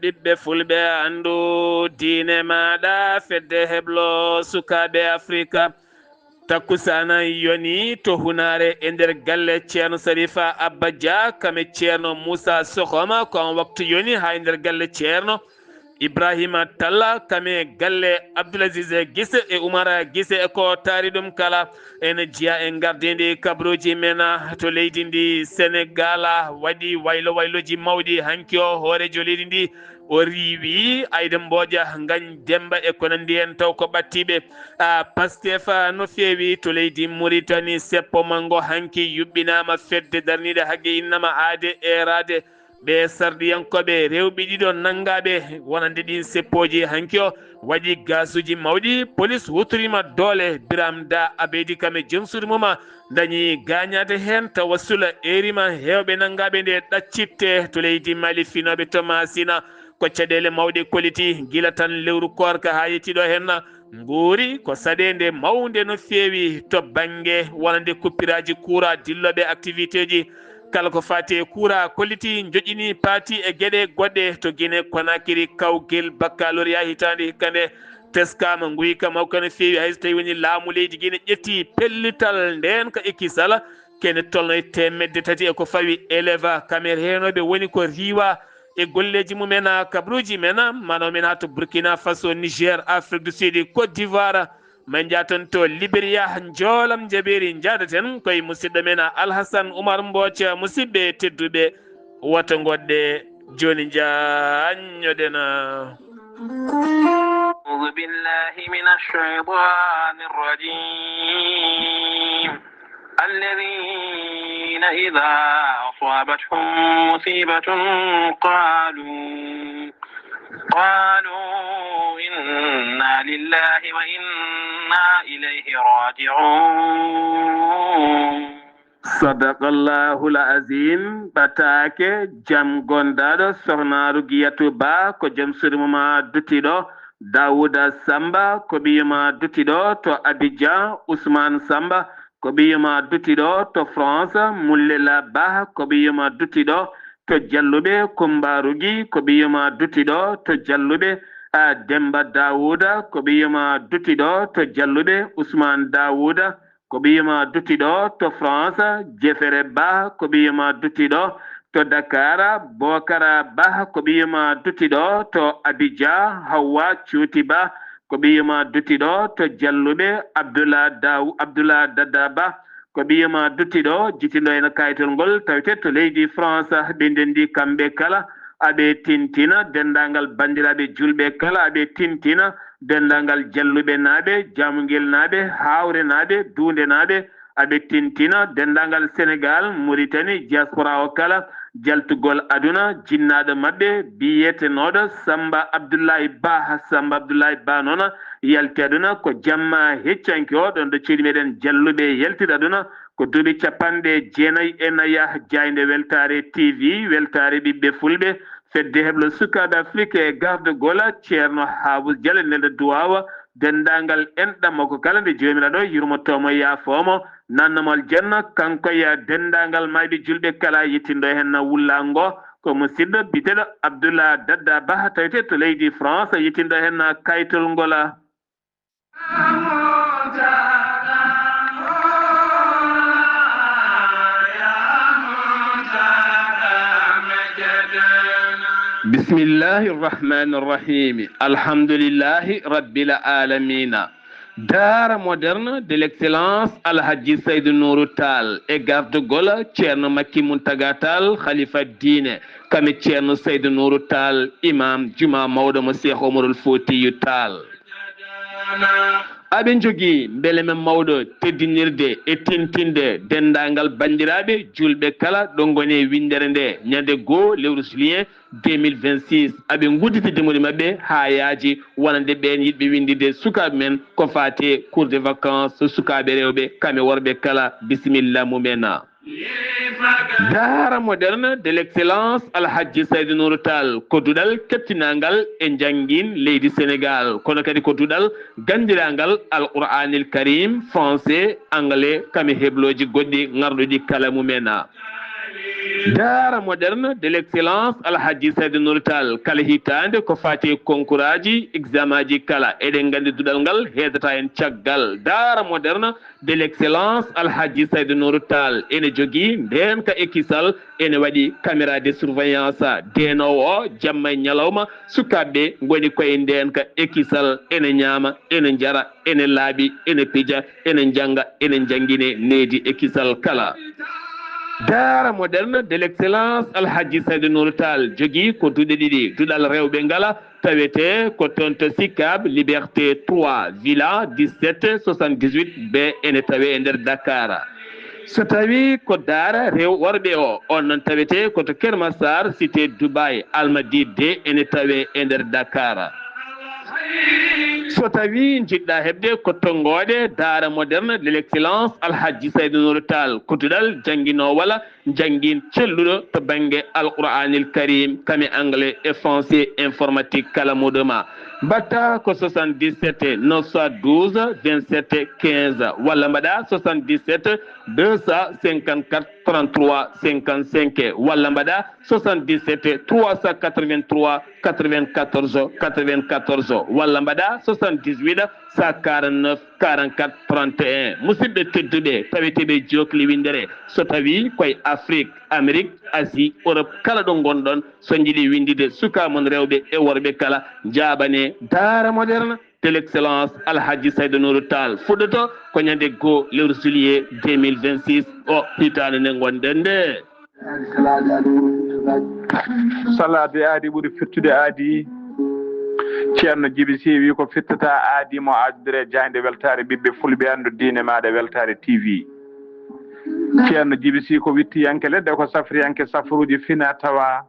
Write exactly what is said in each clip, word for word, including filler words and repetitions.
Ɓiɓɓe fulɓe, anndu diine maaɗa, fedde heblo sukaaɓe Afrika. Takkusaana yoni to Hunaare e nder galle Ceerno Sarifa Abba Dia, kame Ceerno Muusa Sohoma, ko on waktu yoni haa e nder galle Ceerno Ibrahima Talla, kame galle Abdoul Aziz Gise e Umar Gise e ko taari ɗum kala. Ene jeyaa e ngardiindi kabaruuji men to leydi ndi Senegal, waɗi waylo wayloji mawɗi. Hanki o hooreejo leydi ndi o riiwi Ayda Mbooƴa, Ngañ Demba e ko nanndi heen, taw ko ɓattiiɓe. A, Pastef, a, no feewi to leydi Muritani, seppo manngo hanki yuɓɓinaama, fedde darniiɗe haqqe innama aade eeraade. Ɓe sarɗiyankooɓe rewɓe ɗiɗo nanngaaɓe wonande ɗiin seppooji hanki o waɗi gaasuuji mawɗi. Polis hutoriima doole. Biram Da Abeydi kam e joom suudu mum a dañi gaañaade heen. Tawassula eeriima heewɓe nanngaaɓe nde ɗaccitte to leydi Mali, finooɓe to Masina. Ko caɗeele mawɗe koliti gila tan lewru koorka haa yettii ɗo heen. Nguuri ko saɗeende mawnde no feewi to bannge wonande kuppiraaji kuuraa, dillooɓe activité ji. Kala ko faati e kuuraa kolliti, njoƴƴini, paati e geɗe goɗɗe to Guinée Conakry, kawgel baccalauréat hitaande hikka nde teskaama, nguyka mawka no feewi, hay so tawii woni laamu leydi Guinée ƴetti pellital ndeenka e kisal, kene tolno e teemedde tati e ko fawi élève, kamerheenooɓe woni ko riiwa e golleeji mumen, kabaruuji men, mano men haa to Burkina Faso, Niger, Afrique du Sud, Côte d'Ivoire, men njaha toon to Liberia, njoolam jabeeri, njahdaten koye musidɗo men Alhasan Umar Mbooc. Musidɓe tedduɓe, woto ngoɗɗe jooni, njaññoɗen. أعوذ بالله من الشيطان الرجيم. الذين إذا أصابتهم مصيبة قالوا، قالوا إنا لله وإنا إليه راجعون. Sadaqallahul Azim. Ɓataake, jam gondaaɗo, sohna Rugiyatu Ba, ko jom suudu mum a duttiɗo. Daawuda Samba, ko ɓiyum a duttiɗo to Abidjan. Usman Samba, ko ɓiyum a duttiɗo to France. Mullela Ba, ko ɓiyum a duttiɗo to Jalluɓe. Kumba Rugi, ko ɓiyum a duttiɗo to Jalluɓe. A, Demba Daawuda, ko ɓiyum a duttiɗo to Jalluɓe. Usman Daawuda, ko ɓiyum a duttiɗo to France. Jefere Ba, ko ɓiyum a duttiɗo to Dakar. Bokara Ba, ko ɓiyum a duttiɗo to Abidjan. Hawwa Cuuti Ba, ko ɓiyum a duttiɗo to Jalluɓe. Abdullah Daw-, Abdullah Dada Ba, ko ɓiyum a duttiɗo, jittinɗo ena kayitol ngol, tawete to leydi France. Ɓe ndenndi kamɓe kala, aɓe tintina denndaangal banndiraaɓe juulɓe kala, aɓe tintina denndaangal Jalluɓe naaɓe, Jamngel naaɓe, Hawre naaɓe, Duunde naaɓe, aɓe tintina denndaangal Senegal, Muritani, diaspora o kala, jaltugol aduna, jinnaaɗo maɓɓe, biyetenooɗo Samba Abdullahi Ba. Samba Abdullahi Ba noon yalti aduna ko jamma heccanke o, ɗoon ɗo cuuɗi meɗen Jalluɓe yaltiri aduna, ko duuɓi capanɗe jeenayi e nayi. Jaaynde Weltaare T V, weltaare ɓiɓɓe fulɓe, fedde heblo sukaaɓe Afirka e garde gola, Ceerno Haabus Jal e nelda duwaawa, denndaangal enɗam makko kala, nde Joomiraaɗo yurmotoo mo, yaafoo mo, nanna mo aljanna, kanko e denndaangal maayɓe juulɓe kala, yettinɗo heen wullaango, ko musidɗo biyeteeɗo Abdullah Dadda Bah, tawetee to leydi France, yettinɗo heen kayitol ngol. Bismillahi rahmani rahimi. Alhamdulillahi rabbil alamina. Daara moderne de l'excellence Alhaji Seydou Nourou Tall e gardugol Ceerno Makki Muntaga Tall, khalifa diine, kame Ceerno Seydou Nourou Tall, imam juma mawɗo mo Cheikh Omarul Foutiyou Tall. Aɓe njogii mbelema mawɗo teddinirde e tintinde denndaangal banndiraaɓe juulɓe kala ɗo ngoni e winndere nde, ñande goo lewru juillet deux mille vingt-six. Aɓe ngudditi demori maɓɓe haa yaaji, wonande ɓeen yiɗɓe winnditde sukaaɓe men ko faati e cours de vacances sukaaɓe rewɓe kame worɓe kala. Bisimilla mumen. Daara moderne de l'excellence Alhaji Seydou Nourou Tall ko duɗal keɓtinaangal e njanngin leydi Senegal, kono kadi ko duɗal ganndirangal Alqur'anil Karim, français, anglais, kame heblooji goɗɗi ŋarɗuɗi kala mumen. Daara moderne de l'excellence Alhaji Saydou Nourou Tall, kala hitaande ko faati e konkuraaji, examaaji kala. Eɗen nganndi duɗal ngal heedata heen caggal. Daara moderne de l'excellence Alhaji Saydou Nourou Tall ene jogii ndeenka e kisal, ene waɗi caméra de surveillance. Deenoowo o, jamma e ñalawma, sukaaɓe ɓe ngoni koye ndeenka e kisal, ene ñaama, ene njara, ene laaɓi, ene pija, ene njannga, ene njanngine needi e kisal kala. Daara moderne de l'excellence Alhaji Saydou Nourou Tall jogii ko duɗe ɗiɗi. Duɗal rewɓe ngala tawetee ko toon to Sicap Liberté trois, Villa dix-sept soixante-dix-huit B, ene tawee e nder Dakar. So tawii ko daara rew worɓe o, on noon tawetee ko to Keur Massar, cité Dubaï, Almadies deux, ene tawee e nder Dakar. So tawii njiɗɗa heɓde ko tonngooɗe daara moderne de l'excellence Alhaji Saydou Nourou Tall, ko duɗal jannginoowo walla janngiin celluɗo to bannge Alqur'aanil Kariim, kame anglais e français, informatique kala muɗuma. Mbaɗta ko soixante-dix-sept neuf cent douze vingt-sept quinze, walla mbaɗa soixante-dix-sept deux cent cinquante-quatre trente-trois cinquante-cinq, walla mbaɗa soixante-dix-sept trois cent quatre-vingt-trois quatre-vingt-quatorze quatre-vingt-quatorze, walla mbaɗa soixante-dix-huit cent quarante-neuf quarante-quatre trente et un. Musidɓe tedduɓe, taweteeɓe jokli winndere, so tawii koye Afrique, Amérique, Asie, Europe, kala ɗo ngonɗon, so njiɗi winndide sukaa mon rewɓe e worɓe kala, njaaɓane daara moderne de l'excellence Alhaji Saydou Nourou Tall. Fuɗɗoto ko ñande goo lewru juillet deux mille vingt-six, o hitaande nde ngonɗen nde. Salaade aadi ɓuri firtude aadi. Ceerno Jibi Si wi ko firtata aadi mo aadodire jaaynde weltaare ɓiɓɓe fulɓe anndu diine maaɗa weltaare T V. Ceerno Jibi Si ko wittiyanke leɗɗe ko safriyanke safruuji fina tawa.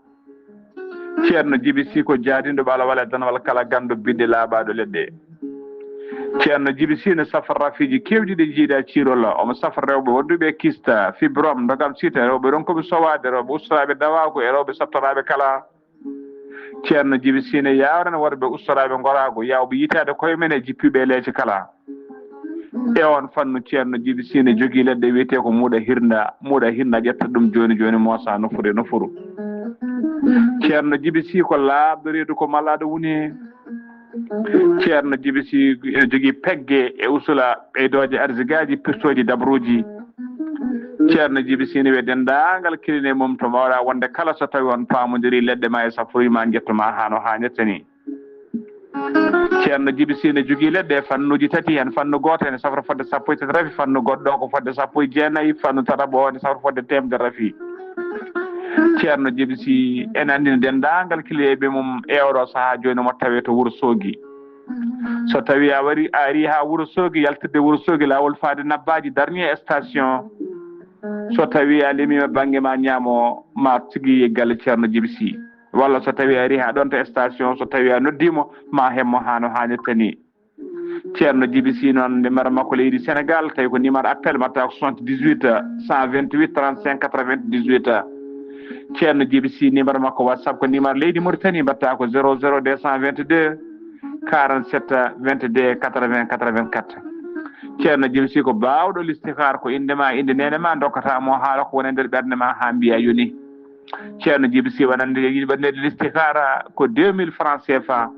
Ceerno Jibi Si ko jaadinɗo ɓalawal e danwal kala ganndo biɗɗe laaɓaaɗo leɗɗe. Ceerno Jibi Si ne safra rafiiji keewɗi ɗi jiiɗa ciirola. Omo safra rewɓe wonduɓe kista, fibrome, ndogam sita, rewɓe ronkuɓe sowaade, rewɓe ustoraaɓe dawaaku e rewɓe sattoraaɓe kala. Ceerno Jibi Si ne yaawrana worɓe ustoraaɓe ngoraagu, yaawɓe yitaade koye men e jippiiɓe e leece kala. E oon fannu, Ceerno Jibi Si ne jogii leɗɗe wiyetee ko muuɗa hirnda. Muuɗa hirnda ƴetta ɗum jooni jooni moosa nofuru e nofuru. Ceerno Jibi Si ko laaɓɗo reedu ko malaaɗo woni. Ceerno Jibi Si ene jogii pegge e usula ɓeydooje arsigaaji, pirtooji, dabruuji. Ceerno Jibi Si ne wiya denndaangal kiline mum to mbaawɗa wonde kala so tawii on paamondirii leɗɗe ma e safruuji ma njettu ma haa no haanirta ni. Ceerno Jibi Si ne jogii leɗɗe e fannuuji tati, heen fannu gooto ene safra fodde sappo e tati rafi, fannu goɗɗo ko fodde sappo e jeenayi, fannu tataɓo o ene safra fodde teemedere rafi. Ceerno Jibi Si ene anndina denndaangal kiliyeeɓe mum e oɗo sahaa jooni mo tawee to Wuro Soogi. So tawii a wari, a arii haa Wuro Soogi, yaltirde Wuro Soogi, laawol faade Nabbaaji, dernier station. So tawii a limiima bannge ma ñaamo, ma tigi galle Ceerno Jibi Si. Walla so tawii a arii haa ɗoon to station, so tawii a noddii mo, ma heɓ mo haa no haanirta ni. Ceerno Jibi Si noon, numéro makko leydi Sénégal, tawi ko numéro appel, mbaɗta ko soixante-dix-huit cent vingt-huit trente-cinq quatre-vingt-dix-huit. Ceerno Jibi Si, numéro makko WhatsApp ko numéro leydi Mauritanie, mbaɗta ko zéro zéro deux cent vingt-deux quarante-sept vingt-deux quatre-vingts quatre-vingt-quatre. Ceerno Jibi Si ko baawɗo listihar, ko innde ma, innde neene ma, ndokkata mo haala ko woni e nder ɓernde ma haa mbiya yoni. Ceerno Jibi Si wonande yiɗi waɗande listihara ko deux mille francs C F A.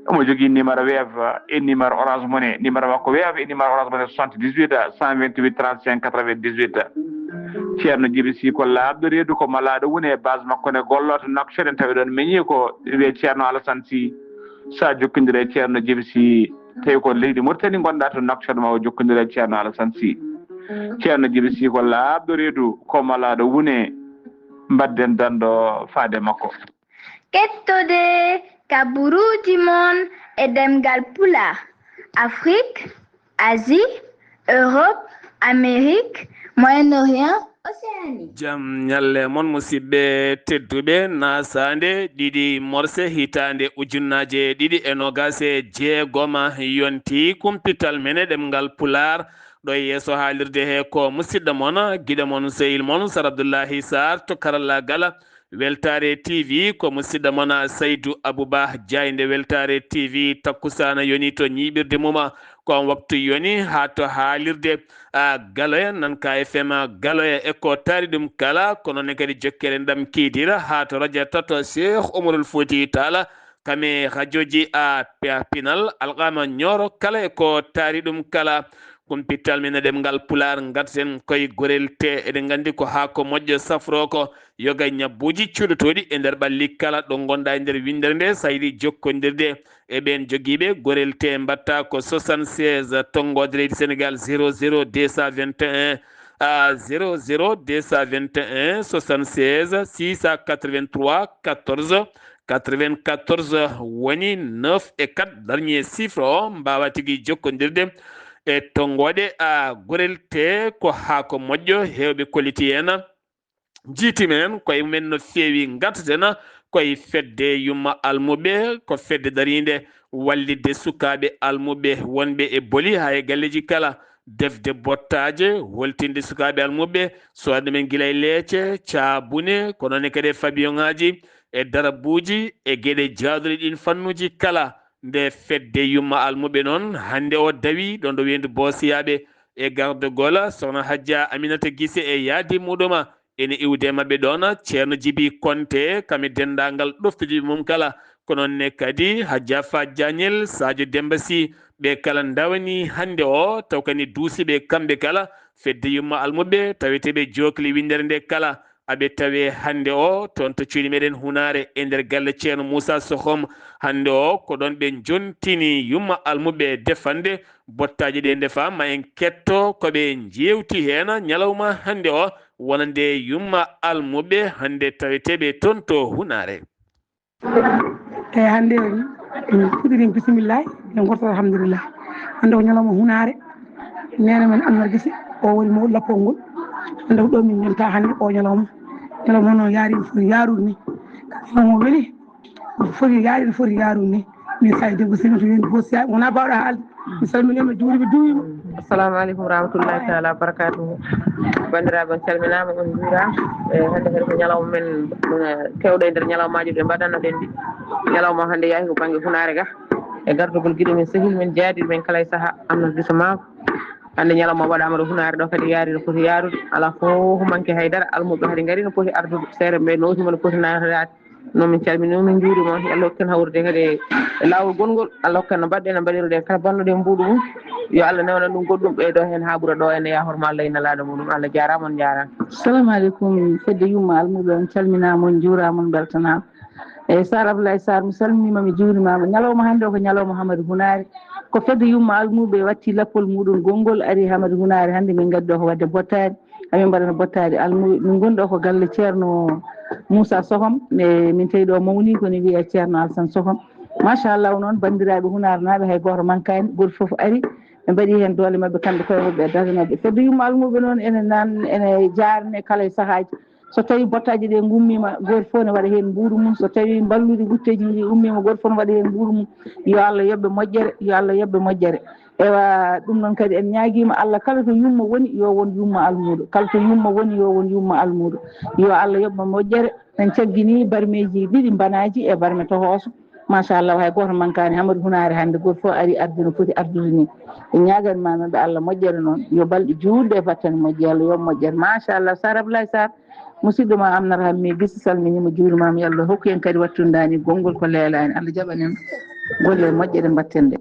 Omo jogii numéro Wave e numéro Orange Money. Numéro makko Wave e numéro Orange Money soixante-dix-huit cent vingt-huit trente-cinq quatre-vingt-dix-huit. Ceerno Jibi Si ko laaɓɗo reedu, ko malaaɗo woni e base makko ne gollo to Nouakchott, en tawi ɗoon meñi ko wiyee Ceerno Alassane Sy. So a jokkondire e Ceerno Jibi Si, tawi ko leydi Mauritanie ngonɗa to Nouakchott, ma o jokkondire e Ceerno Alassane Sy. Ceerno Jibi Si ko laaɓɗo reedu, ko malaaɗo woni. Mbaɗden danndo faade makko. Kettode kaburuuji mon e ɗemngal Pulaar, Afrique, Asie, Europe, Amérique, Moyen-Orient, Océanie. Jam ñalle mon, musidɓe tedduɓe. Nasaande ɗiɗi morse hitaande ujunnaaje ɗiɗi e noogaas e jeegoma, yonti kumpital men e ɗemngal Pulaar. Ɗo e yeeso haalirde he ko musidɗo mon, giɗo mon, sehil mon, Sar Abdullahi Sarr to karallaagal. Weltaare T V ko musidɗo mon Saydu Abubaa, jaaynde Weltaare T V takkusaana yoni to ñiiɓirde mum. Ko on waktu yoni haa to haalirde, a, Galoya, nan ka F M Galoya e ko taari ɗum kala, ko noon ne kadi jokkere ndam kiidira haa to rajo tato Cheikh Omarul Fouti Talla, kame rajoji a pe-, pinal, alqama Ñooro kala e ko taari ɗum kala. Kumpital men e ɗemngal Pulaar, ngarten koye gorel te. Eɗen nganndi ko haako moƴƴo safroo ko yoga ñabbuuji cuuɗotooɗi e nder ɓalli kala ɗo ngonɗa e nder winndere nde, sayri jokkondirde e ɓeen jogiiɓe gorel te. Mbatta ko soixante-seize, tonngoode leydi Sénégal, zéro zéro deux cent vingt et un, a, zéro zéro deux cent vingt et un, soixante-seize six cent quatre-vingt-trois quatorze quatre-vingt-quatorze woni neuf et quatre, dernier chiffre o, mbaawa tigi jokkondirde e tonngoode, a, gorel te. Ko haako moƴƴo heewɓe kolliti heen. Njiiti men koye mumen no feewi. Ngartaten koye fedde yumma almuɓe, ko fedde dariinde wallitde sukaaɓe almuɓe wonɓe e boli haa e galleeji kala, defde bottaaje, holtinde sukaaɓe almuɓe, soodde men gila e leece, caabune, ko noon ne kadi e fabiyoŋaaji, e darabuuji, e geɗe jaaduɗe ɗiin fannuuji kala. Nde fedde yumma almuɓe noon, hannde o dawi ɗoon ɗo weendu Boosiyaaɓe e gardagol Sokhna Hajja Aminata Gise e yaadi muɗuma, ene iwde maɓɓe ɗoon Ceerno Jibi Konte, kam e denndaangal ɗoftidiiɓe mum kala, ko noon ne kadi Hajja Fa Jañel, Sadio Demba Sy, ɓe kala ndawani hannde o, taw kadi duusiiɓe kamɓe kala, fedde yumma almuɓe, taweteeɓe jookli winndere nde kala, aɓe tawe hannde o toon to cuuɗi meɗen Hunaare e nder galle Ceerno Muusa Sohom. Hannde o ko ɗoon ɓe njontini yumma almuɓe defande bottaaji ɗe ndefa, ma en ketto ko ɓe njeewti heen ñalawma hannde o, wonande yumma almuɓe hannde taweteeɓe toon to Hunaare. Eeyi, hannde en puɗɗirii, bisimillahi, en ngortoo, alhamdulillahi. Hannde ko ñalawma Hunaare, neene men Anwar Gise, o woni mawɗo lappol ngol. Hannde ko ɗo min njonta hannde o ñalawma. Ñalawma noon yaari no foti yaarude ni. Ñalawma weli, no foti yaari, no foti yaarude ni. Min Sadio Debbo Sino to woni Bossiya, wona baawɗo haalde. Mi salminiima, juuriima, duwiima. Assalamu aleykum warahmatullahi taala wabarakatuhu. Banndiraaɓe, on calminaama, on njuuraama. E hannde kadi ko ñalawma men, eh, kewɗo e nder ñalawmaaji ɗe mbaɗannoɗen ɗi. Ñalawma hannde yaahi ko bannge Hunaare ga. E gardugol giɗo men, sehil men, jaadiiɗo men kala e sahaa, Amnata Gise Maabo. Hannde ñalawma waɗaama ɗo Hunaare ɗo kadi yaari no foti yaarude. Alaa fof manque hay dara. Almuɓe kadi ngari no poti ardude. Seeɗa ɓe nootiima no poti naataade. No min calminii, min njuuriima on. Yo Allah hokku en hawrude kadi e laawol gonngol. Allah hokku en no mbaɗɗen, no mbaɗiruɗen kala balluɗen mbuuɗu mum. Yo Allah newnan ɗum goɗɗum, ɓeydo heen haa ɓura ɗo en e yaahoore ma Allah e nelaaɗo muɗum. Allah jaaraama, on njaaraama. Assalamu aleykum, fedde yumma almuɓe, on calminaama, on njuuraama, on mbeltanaama. Eeyi, Sar Abdoulaye Sar, mi salminiima, mi juurimaama. Ñalawma hannde o ko ñalawma Hamadi Hunaare. Ko fedde yumma almuɓe watti lappol muɗum gonngol, ari Hamadi Hunaare. Hannde min ngaddi ɗo ko waɗde bottaari. Amin mbaɗana bottaari almuɓe. Min ngonɗo ko galle Ceerno Moussa Sohom. E min tawi ɗo mawni ko ne wiyee Ceerno Alsan Sohom. Machallah, noon banndiraaɓe Hunaarnaaɓe, hay gooto mankaani, gooto fof ari. Ɓe mbaɗi heen doole maɓɓe, kamɓe koye maɓɓe e darnde maɓɓe. Fedde yumma almuɓe noon ene nan, ene jaarne kala e sahaaji. So tawii bottaaji ɗe ngummiima, gooto fof ne waɗa heen mbuuɗu mum. So tawii mballuɗi wutteeji ɗi ummiima, gooto fof ne waɗa heen mbuuɗu mum. Yo Allah yoɓ ɓe moƴƴere, yo Allah yoɓ ɓe moƴƴere. Ewa, ɗum noon kadi en ñaagiima Allah, kala to yumma woni, yo won yumma almuuɗo. Kala to yumma woni, yo won yumma almuuɗo. Yo Allah yoɓ mo moƴƴere. En caggini barmeeji ɗiɗi mbanaaji e barme tohooso. Machallah, hay gooto mankaani. Hamadi Hunaare hannde, gooto fof ari arde no foti ardude ni. En ñaaganiima maɓɓe Allah moƴƴere noon. Yo balɗe juutɗe e battane moƴƴe, Allah yoɓ moƴƴere. Machallah, Sar Abdoulaye Sar, musidɗo ma Amnata Hammi Gise, salminiima, juurimaama. Yo Allah hokku en kadi wattundaani gonngol ko leelaani. Allah jaɓan en golle moƴƴe ɗe mbaɗten ɗe.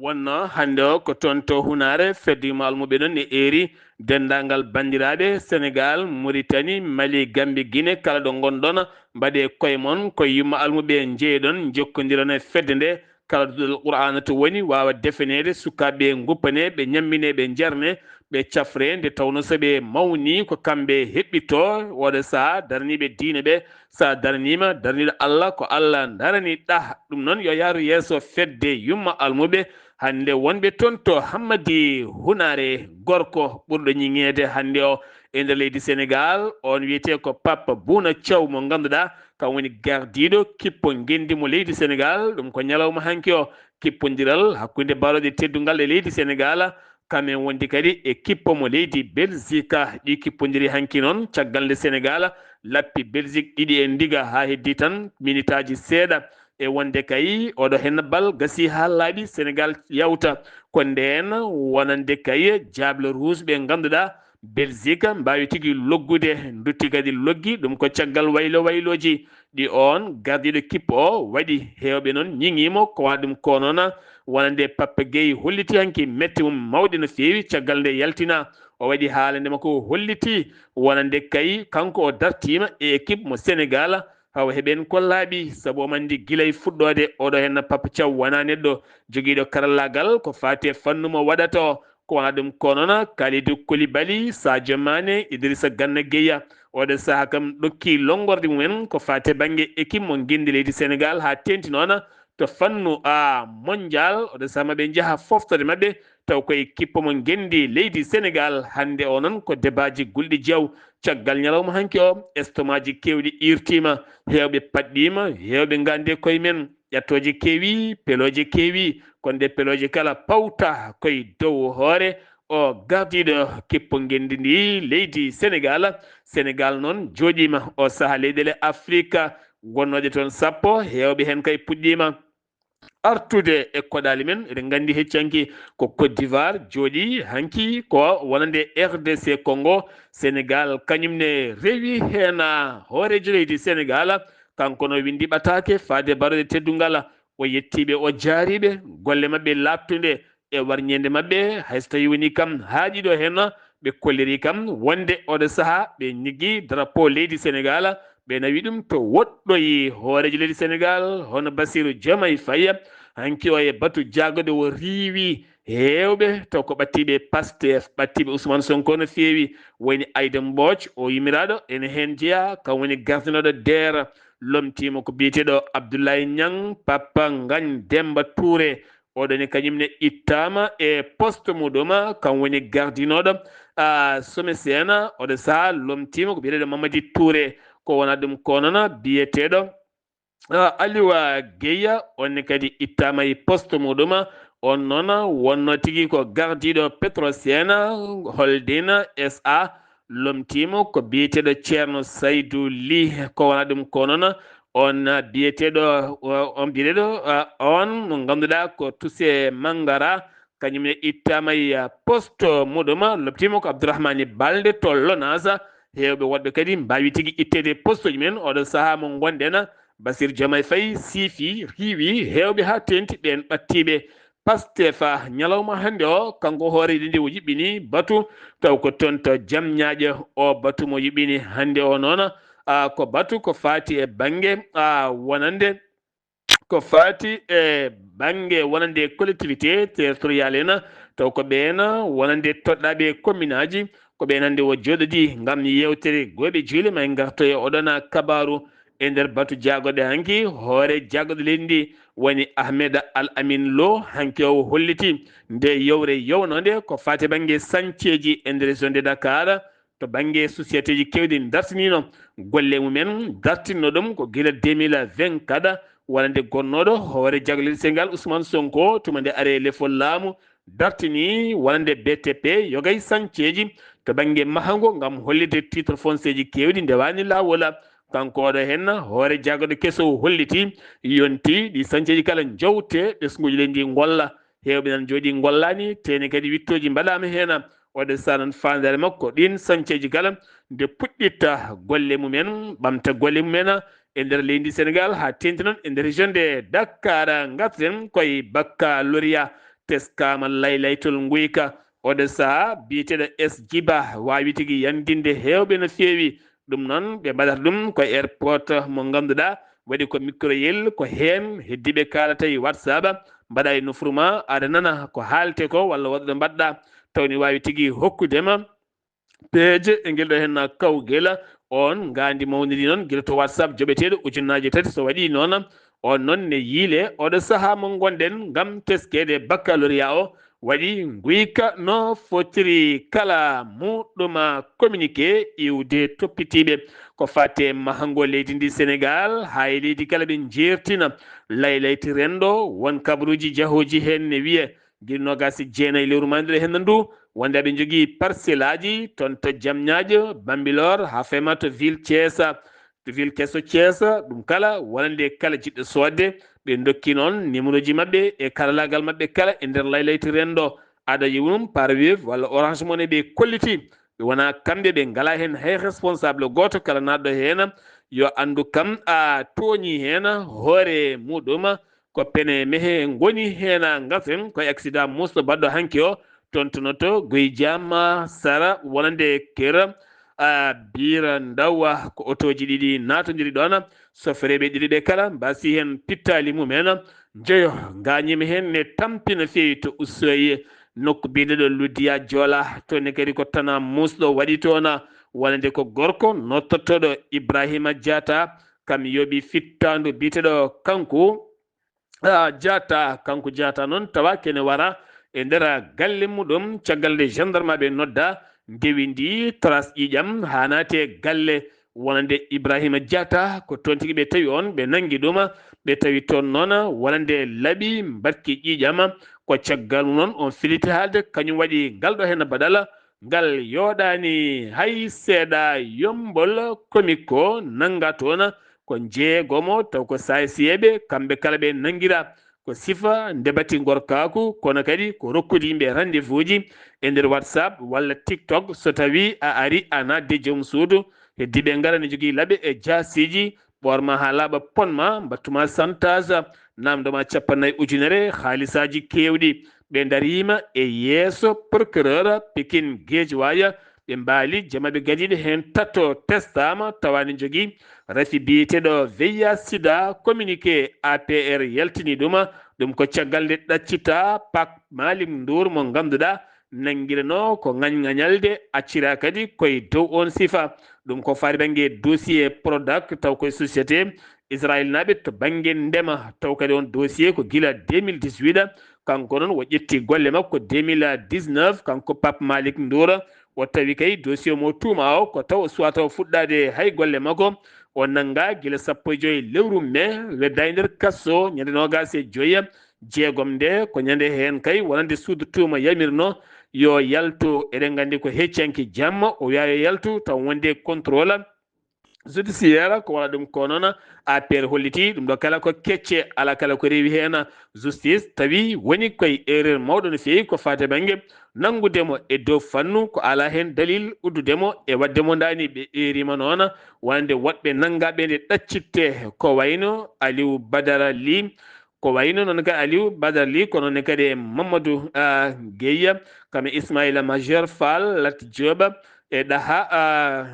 Wonnoo hannde o ko toon to Hunaare, fedde yumma almuɓe noon ne eeri denndaangal banndiraaɓe Senegaal, Muritani, Mali, Gammbi, Gine, kala ɗo ngonɗon, mbaɗee koye mon, koye yumma almuɓe njeyeɗon, njokkondiron e fedde nde, kala duɗal Qur'aana to woni, waawa defeneede sukaaɓe, nguppanee ɓe, ñamminee ɓe, njarnee ɓe, cafree, nde tawnoo so ɓe mawnii, ko kamɓe heɓɓitoo, ooɗo sahaa daraniiɓe diine ɓe, so a daraniima, daraniiɗo Allah, ko Allah daraniɗaa. Ɗum noon, yo yahru yeeso fedde yumma almuɓe, hannde wonɓe toon to Hammadi Hunaare, gorko ɓurɗo ñiŋeede hannde o e nder leydi Senegaal. On wiyetee ko Papa Bouna Thiaw, mo ngannduɗaa, kam woni gardiiɗo kippo ngenndi mo leydi Senegaal. Ɗum ko ñalawma hanki o, kippondiral hakkunde barooɗe teddungal e leydi Senegaal, kam en wondi kadi e kippo mo leydi Belgique. Ɗi kippondiri hanki noon, caggal nde Senegaal lappi Belgique ɗiɗi e ndiga haa heddii tan minitaaji seeɗa, e wonde kay oɗo henna bal gasi haa laaɓi Senegal yawta. Ko ndeen wonande kay jaable rouge ɓe ngannduɗaa Belgique mbaawi tigi loggude, ndutti kadi loggi ɗum ko caggal waylo waylooji ɗi oon gardiiɗo kippo o waɗi. Heewɓe noon ñiŋiimo ko waɗa ɗum ko noona wonande Papa Gueye holliti hanki mette mum mawɗe no feewi caggal nde yaltina o waɗi haalande makko o holliti wonande kay kanko o dartiima e équipe mo Senegal. Haw heɓen ko laaɓi sabu omo anndi gila e fuɗɗoode oɗo henna Papa Thiaw wonaa neɗɗo jogiiɗo karallaagal ko faati e fannu mo waɗata o. Ko wonaa ɗum ko noon Kalidou Koulibaly, Sadio Mané, Idrissa Gana Gueye. Oɗo saha kam ɗokki lonngorde mumen ko faati e bannge équipe mo ngenndi leydi Senegal haa teenti noon to fannu a mondial. Oɗo saha maɓe njaha foftorde maɓɓe taw koye kippo mo ngenndi leydi Senegal. Hannde o noon ko debaaji gulɗi jeew. Caggal ñalawma hanki o, estomaaji keewɗi iirtiima, heewɓe paɗɗiima, heewɓe ngaandi e koye men. Ƴattooje keewi, pelooje keewi, kono ɗe pelooje kala pawta koye dow hoore o gardiiɗo kippo ngenndi ndi leydi Senegal. Senegal noon jooɗiima o saha leyɗeele Afrika wonnooje toon sappo, heewɓe heen kay puɗɗiima artude e koɗaali men. Eɗen nganndi heccanki ko Côte d'Ivoire jooɗi hanki ko wonande R D C Congo. Senegal kañum ne rewi heen hooreejo leydi Senegal. Kanko no winndi ɓataake faade barooɗe teddungal. O yettiiɓe, o jaariiɓe golle maɓɓe laaɓtunde e warñeende maɓɓe. Hay so tawii woni kam haaɗi ɗo heen, ɓe kolliri kam wonde oɗo saha ɓe ñiggi drapeau leydi Senegal, ɓe nawi ɗum to woɗɗoyi. Hooreejo leydi Senegal hono Bassirou Diomaye Faye hanki o e batu jaagoɗe o riiwi heewɓe taw ko ɓattiiɓe Pastef, ɓattiiɓe Ousmane Sonko no feewi. Woni Aïda Mbodj, o yummiraaɗo ene heen jeyaa, kam woni gardinooɗo D E R, lomtiima ko biyeteeɗo Abdoulaye Niang, Papa Ngagne Demba Touré. Oɗo ne kañum ne ittaama e poste muɗum, kam woni gardinooɗo a Sommet Sena. Oɗo saha lomtiima ko biyeteeɗo Mamadi Touré, ko wonaa ɗum ko noon biyeteeɗo a Aliou Gueye, on ne kadi ittaama e poste muɗum. On noon wonno tigi ko gardiiɗo Petrosen Holding S A, lomtiima ko biyeteeɗo Ceerno Saydu Ly. Ko wonaa ɗum ko noon on biyeteeɗo, on biyeteeɗo, on mo ngannduɗaa ko Toussaint Mangara, kañum ne ittaama e poste muɗum, lomtiima ko Abdourahmane Balde to Lonase. Heewɓe woɗɓe kadi mbaawi tigi itteede poste uji men. Oɗo saha mo ngonɗen, Bassirou Diomaye Faye siifi, riiwi heewɓe haa teenti ɓeen ɓattiiɓe Pastef. Ñalawma hannde o, kanko hooreejo nde o yuɓɓini batu, taw ko toon to Jamñaaƴo o batu mo yuɓɓini hannde o noon, a, ko batu ko faati e bannge, a, wonande, ko faati e bannge wonande collectivité territoriale en, taw ko ɓeen wonande toɗɗaaɓe commune aji, ko ɓeen hannde o jooɗodii ngam yeewtere gooɓe juule ma en ngarto e oɗon kabaaru. E nder batu jaagoɗe hanki, hoore jaagoɗe leydi ndi woni Ahmed Al Amin Lo, hanki o holliti nde yowre yownoonde ko faati bannge sañceeji e nder région de Dakar, to bannge sociétéji keewɗi dartiniino golle mumen, dartinno ɗum ko gila deux mille vingt-quatre, wonande gonnooɗo hoore jaagoɗe leydi Senegal Ousmane Sonko, tuma nde ari e lefol laamu, dartini wonande B T P yogay sañceeji to bannge mahango ngam hollitde titre foncier ji keewɗi ndewaani laawol. Kanko oɗo heen hoore jaagoɗe keso o holliti, yonti ɗi sañceeji kala njowte ɓesnguuji leydi ndi ngolla. Heewɓe nan jooɗi ngollaani, teene kadi wittooji mbaɗaama heen. Oɗo saha nan faandaare makko ɗiin sañceeji kala nde puɗɗitta golle mumen, ɓamta golle mumen e nder leydi Senegal haa teenti noon e nder région de Dakar. Ngarten koye baccalauréat, teskaama laylaytol nguyka. Oɗo saha biyeteeɗo S Djiba waawi tigi yanndinde heewɓe no feewi. Ɗum noon ɓe mbaɗata ɗum ko airport mo ngannduɗaa waɗi ko microyel, ko heen heddiiɓe kaalata e WhatsApp, mbaɗa e nofru ma, aɗa nana ko haalte ko walla waɗa ɗo mbaɗɗa, taw ne waawi tigi hokkude ma peeje e ngel ɗo heen kawgel. On ngaandi mawniri noon gila to WhatsApp joɓeteeɗo ujunnaaje tati, so waɗii noon, on noon ne yiile oɗo saha mo ngonɗen ngam teskeede baccalauréat o, waɗi nguyka no fotiri. Kala muɗɗum communiqué iwde toppitiiɓe ko faati e mahango leydi ndi Senegal, haa e leydi kala ɓe njeertina laylayti renndo. Won kabaruuji jahooji heen ne wiye gila noogaas e jeenayi lewru mawndu ɗo heen ndu, wonde aɓe njogii parcelle aji toon to Jamñaajo, Bambilor, haa fema to ville Thiès. to ville keso Thiès, ɗum kala wonande kala jiɗɗo soodde, ɓe ndokki noon numéro ji maɓɓe e karalaagal maɓɓe kala e nder laylayti renndo. Aɗa yiwum par Wave walla Orange Money ɓe kolliti. Ɓe wona kamɓe, ɓe ngala heen hay responsable gooto kala naatɗo heen. Yo anndu kam a tooñi heen hoore muɗum. Ko pene mehe ngoni heen ngasen, ko accident musɗo baɗɗo hanki o. Toon tonoto Guy Jama Sara wonande Kera, a, Bira Ndawa, ko otooji ɗiɗi naatondiri ɗoon. Sofereeɓe ɗiɗi ɓe kala mbasi heen pittaali mumen. Njoyo ngañiima heen ne tampina feewi to Ussoye, nokku biyeteeɗo Ludiya Joola. Toon ne kadi ko tana musɗo waɗi toon, wonande ko gorko nottotooɗo Ibrahima Diatta, kam yooɓi fittaandu biyeteeɗo kanko, a, Diatta. Kanko Diatta noon tawa kene wara e nder galle muɗum, caggal nde gendarme ɓe nodda, ndewi ndi trace ƴiiƴam haa naati e galle wonande Ibrahima Diatta. Ko toon tigi ɓe tawi on, ɓe nanngi ɗum, ɓe tawi toon noon wonande laaɓi mbaɗki ƴiiƴam. Ko caggal mum noon on filiti haalde, kañum waɗi ngal ɗo heen baɗala ngal yooɗaani hay seeɗa. Yommbol Komiko nannga toon ko jeegomo, taw ko saaysiyeeɓe, kamɓe kala ɓe nanngira. Ko sifa ndebati gorkaaku, kono kadi ko rokkude yimɓe rendez-vous ji e nder WhatsApp walla TikTok. So tawii a arii, a naatde joom suudu, heddiiɓe ngara ne jogii laaɓe e jaasiiji, ɓoorma haa laaɓa, ponma, mbattuma santaasa, naamndoma cappannayi ujunere haalisaaji keewɗi. Ɓe ndariima e yeeso procureur Pikine Guédiawaye. Ɓe mbaali jamaɓe gadiiɗo heen tato testaama, tawa ne jogii rafi biyeteeɗo V I H sida. Communiqué A P R yaltini ɗum. Ɗum ko caggal nde ɗaccita Pape Malick Ndour mo ngannduɗaa nanngirano ko ŋañŋañalde, accira kadi koye dow on sifa. Ɗum ko faati bannge dossier Prodac, taw koye société Israël naaɓe to bannge ndema, taw kadi on dossier ko gila deux mille dix-huit. Kanko noon o ƴetti golle makko deux mille dix-neuf, kanko Pape Malick Ndour. O tawi kay dossier mo tuuma o ko taw o suwata o fuɗɗaade hay golle makko. O nannga gila sappo e joy lewru mai, wedda e nder kaso ñande noogaas e joy. Jeegom nde ko ñande heen kay wonande suudu tuuma yamirno yo yaltu. Eɗen nganndi ko heccanki jamma, o wiya yo yaltu, taw wonde contrôle judiciaire ko waɗa ɗum. Ko noon A P R holliti ɗum ɗo kala ko kecce, ala kala ko rewi heen. Justice tawi woni koye erreur mawɗo no feewi ko faati bannge nanngude mo e dow fannu, ko ala heen dalil uddude mo e waɗde mo ndaani. Ɓe erima noon wonande woɗɓe nanngaaɓe nde ɗaccitte, ko wayno Aliou Badara Ly, ko wayno noon kadi Aliou Badara Ly, ko noon kadi e Mamadou, ah, Gueye, kam e Ismaïla Major Fall, Lat Diop, e ɗaha, ah,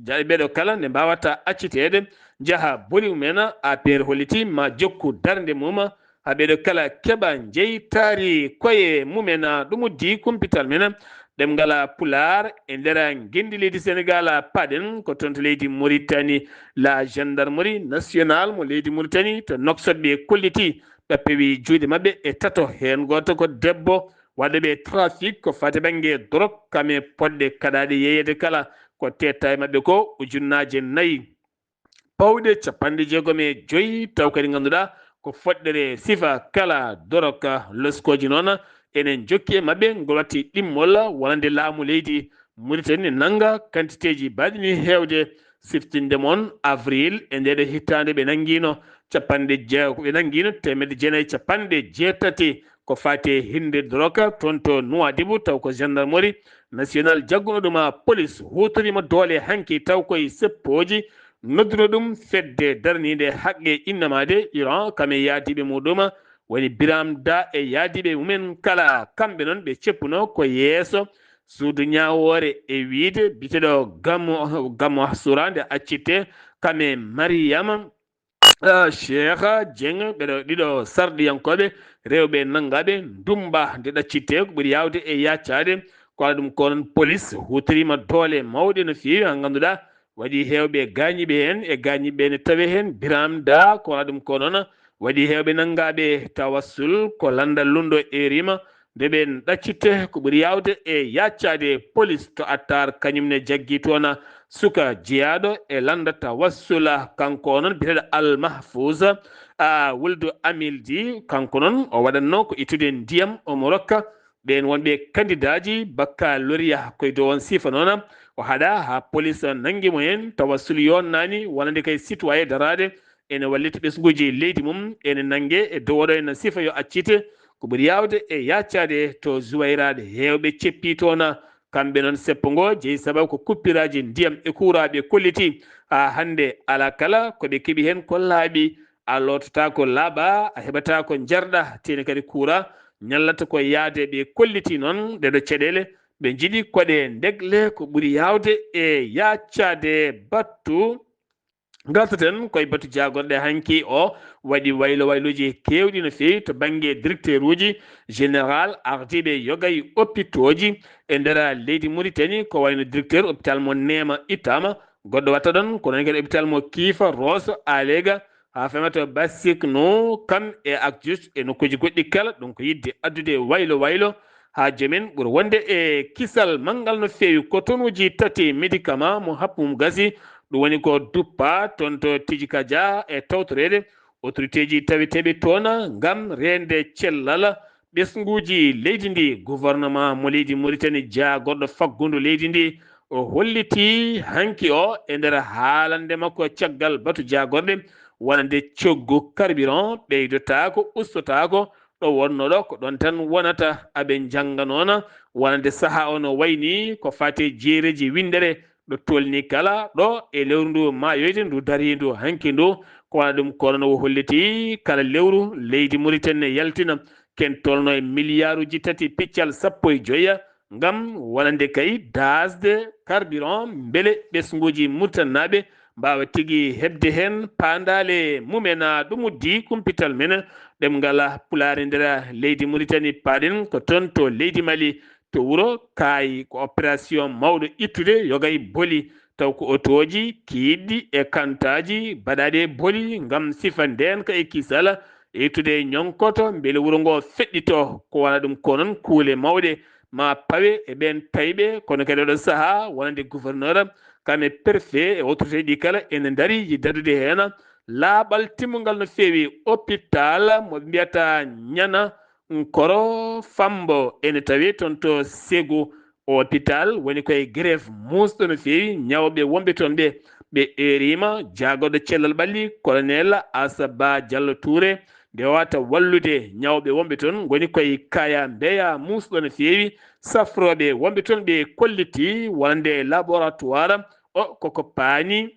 ja-, ɓeɗo kala nde mbawata acciteede, njaha boli mumen. A P R holliti ma jokku darnde mum, haa ɓeɗo kala keɓa jeytaari koye mumen. Ɗum uddi kumpital men ɗemngal Pulaar e nder ngenndi leydi Senegal. Paɗen ko toon to leydi Mauritanie, la gendarmerie nationale mo leydi Mauritanie to Nouakchott ɓe kolliti, ɓe pewi juuɗe maɓɓe e tato, heen gooto ko debbo waɗɗo ɓe trafic ko faati bannge dorog, kam e poɗɗe kaɗaaɗe yeeyeede kala ko teetta e maɓɓe ko ujunnaaje nayi. Pawɗe capanɗe jeegom e joy, taw kadi ngannduɗaa ko foɗɗere sifa kala dorog. Loskooji noon enen jokki e maɓɓe, ngol watti ɗimmol wonande laamu leydi Mauritanie nannga kantiteeji baɗini heewde. Siftinde mon, avril e ndeɗo hitaande ɓe nanngino capanɗe jeego, ɓe nanngino teemedde jeenayi capanɗe jeetati ko faati e hirde dorog toon to Nouadhibou, taw ko gendarmerie nationale jagguno ɗum police huutoriima doole hanki, taw koye seppooji nodduno ɗum fedde daraniinde haqqe innamaade Iran, kam e yaadiiɓe muɗum woni Biram Da e yaadiiɓe mumen kala. Kamɓe noon ɓe ceppuno ko yeeso suudu ñaawoore e wiyde biyeteeɗo Gammo, Gammo Sura nde accitte, kam e Mariyama, ah, Cheikh Dieng, ɓeɗo ɗiɗo sarɗiyankooɓe rewɓe nanngaaɓe ndumba nde ɗaccitte, ko ɓuri yaawde e yaccaade. Ko waɗa ɗum ko noon police huutoriima doole mawɗe no feewi, haa ngannduɗaa waɗi heewɓe gaañiiɓe heen, e gaañiiɓe ne tawe heen Biram Da. Ko waɗa ɗum ko noon waɗi heewɓe nanngaaɓe tawassul, ko lanndal lunndo erima nde ɓen ɗaccitte, ko ɓuri yaawde e yaccaade police to Attar, kañum ne jaggi toon suka jeyaaɗo e lannda tawassula, kanko o noon biyeteeɗo Al Mahfouz, a, wuldu Amildi, kanko noon o waɗatno ko ittude ndiyam, omo rokka ɓeen wonɓe kandidaaji baccalauréat. Koye dow on sifa noon, O haɗa haa polis nanngi mo heen, tawa suli yonnaani, wonande kay sitoyen daraade ene wallita ɓesnguuji leydi mum, ene nannge e dow oɗo ene sifa yo accite. Ko ɓuri yaawde e yaacaade to Zuwayraade, heewɓe ceppii toon. Kamɓe noon seppo ngo jeyi sababu ko kuppiraaji ndiyam e kuuraa ɓe kolliti. Haa hannde alaa kala ko ɓe keɓi heen ko laaɓi. A lootataa ko laaɓa, a heɓataa ko njarɗa, teeni kadi kuuraa ñallata ko yahde. Ɓe kolliti noon ɗeɗo caɗeele, ɓe njiɗi koɗe ndegle ko ɓuri yaawde e yaacaade. Batu ngartaten koye batu jaagorɗe hanki o waɗi waylo wayluuji keewɗi no feewi to bannge directeur uji général ardiiɓe yoga e hôpitaux ji e nder leydi Mauritanie, ko wayno directeur hôpital mo Neema ittaama, goɗɗo watta ɗon, ko noon kadi hôpital mo Kiifa, Rosso, Alega, haa fema to Basik no kam e Acjus e nokkuuji goɗɗi kala. Ɗum ko yiɗde addude waylo waylo haa jomen ɓura wonde e kisal manngal no feewi. Ko tonuuji tati médicament mo happu mum gasi, ɗum woni ko duppa toon to Tijikaja e tawtoreede autorité ji taweteeɓe toon ngam reende cellal ɓesnguuji leydi ndi. Gouvernement mo leydi Mauritanie jaagorɗo faggundu leydi ndi o holliti hanki o e nder haalande makko caggal batu jaagorɗe wonande coggu carburant ɓeydotaako, ustotaako, ɗo wonnoɗo ko ɗon tan wonata. Aɓe njannga noon wonande sahaa o no wayni ko fate jeereji winndere ɗo tolni kala ɗo e lewru ndu maayoyde ndu dariindu hanki ndu. Ko wona ɗum ko noon o holliti kala lewru leydi Mauritanie ne yaltina ken tolno e miliyaaruuji tati piccal sappo e joya ngam wonande kay daasde carburant mbele ɓesnguuji Mauritanie naaɓe mbaawa tigi heɓde heen paandaale mumen. Ɗum uddi kumpital men ɗemngal Pulaar e nder leydi Mauritanie, paaɗen ko toon to leydi Mali, to wuro Kaayi. Ko opération mawɗo ittude yoga e boli, taw ko otooji kiiɗɗi e kantaaji baɗaaɗi e boli ngam sifa ndeenka e kisal, ittude ñonkoto mbele wuro ngo feɗɗito. Ko wona ɗum ko noon kuule mawɗe ma pawe e ɓeen tayɓe, kono kadi oɗo sahaa wonande gouverneur, kam e préfet e autorité ɗi kala ene ndari yi dadude heen laaɓal timmungal no feewi. Hôpital mo ɓe mbiyata Ñana Nkoro Fambo ene tawi toon to Ségou. O hôpital woni koye grève muusɗo no feewi. Ñawɓe wonɓe toon ɓe, ɓe eeriima jaagorɗo cellal ɓalli, colonel Asaba Diallo Touré, nde wata wallude ñawɓe wonɓe toon ngoni koye kaya mbeya muusɗo no feewi. Safrooɓe wonɓe toon ɓe kolliti wonande laboratoire o koko paani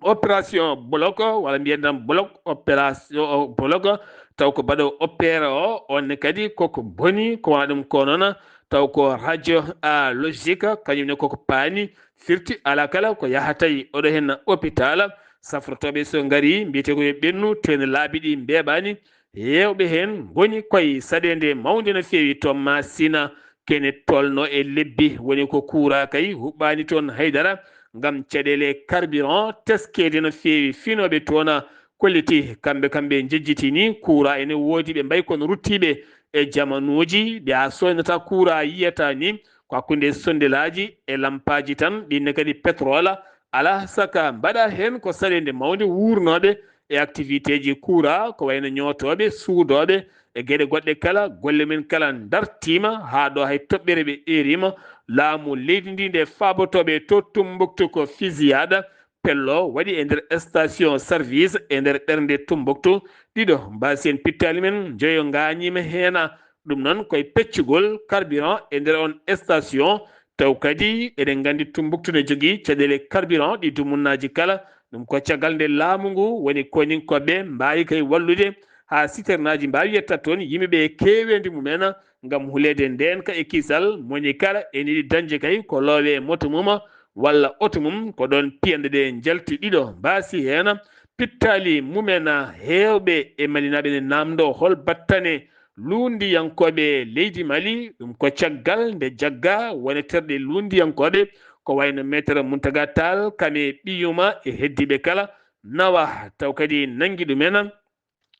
opération bloc, walla mbiyen tan bloc, opération bloc, taw ko mbaɗo opéré o, on ne kadi koko boni, ko wona ɗum ko noon, taw ko radio a logique, kañum ne koko paani, firti ala kala ko yahata e oɗo heen hôpital. Safrotooɓe so ngari, mbiyete ko yo ɓennu, teeni laabi ɗi mbeeɓaani, heewɓe heen ngoni koye saɗeende mawnde no feewi to Masina, kene tolno e lebbi, woni ko kuuraa kay huɓɓaani toon haydara ngam caɗeele carburant teskeede no feewi. Finooɓe toon kolliti, kamɓe, kamɓe njejjitini kuuraa ene woodi, ɓe mbayi kono ruttiiɓe e jamanuuji ɗi a soynata kuuraa yiyata ni, ko hakkunde sondelaaji e lampaaji tan, ɗinne kadi pétrole, alaa saka mbaɗa heen ko saɗeende mawnde wuurnooɓe e activité ji kuuraa, ko wayno ñootooɓe, suudooɓe, e geɗe goɗɗe kala, golle men kala dartiima haa ɗo hay toɓɓere ɓe eeriima. Laamu leydi ndi nde faabotooɓe to Tumbuktu ko fusillade pello waɗi e nder station service e nder ɓernde Tumbuktu. Ɗiɗo mbaasi en pittaali men, njoyo ngaañiima heena. Ɗum noon koye peccugol carburant e nder on station. Taw kadi eɗen nganndi Tumbuktu ne jogii caɗeele carburant ɗi dumunnaaji kala. Ɗum ko caggal nde laamu ngu woni koninkoɓe mbaawi kay wallude haa citernaaji mbaawi yetta toon, yimɓe ɓe keeweendi mumen ngam huleede ndeenka e kisal. Moni kala ene yiɗi dañde kay ko loowe e moto mum walla oto mum, ko ɗoon piyande ɗe njalti. Ɗiɗo mbaasi heen pittaali mumen. Heewɓe e Malinaaɓe ne naamndoo hol battane luunndiyankooɓe leydi Mali. Ɗum ko caggal nde jagga wone terɗe luunndiyankooɓe, ko wayno Maître Mountaga Tall, kam e ɓiyuma e heddiiɓe kala, nawa, taw kadi nanngi ɗumen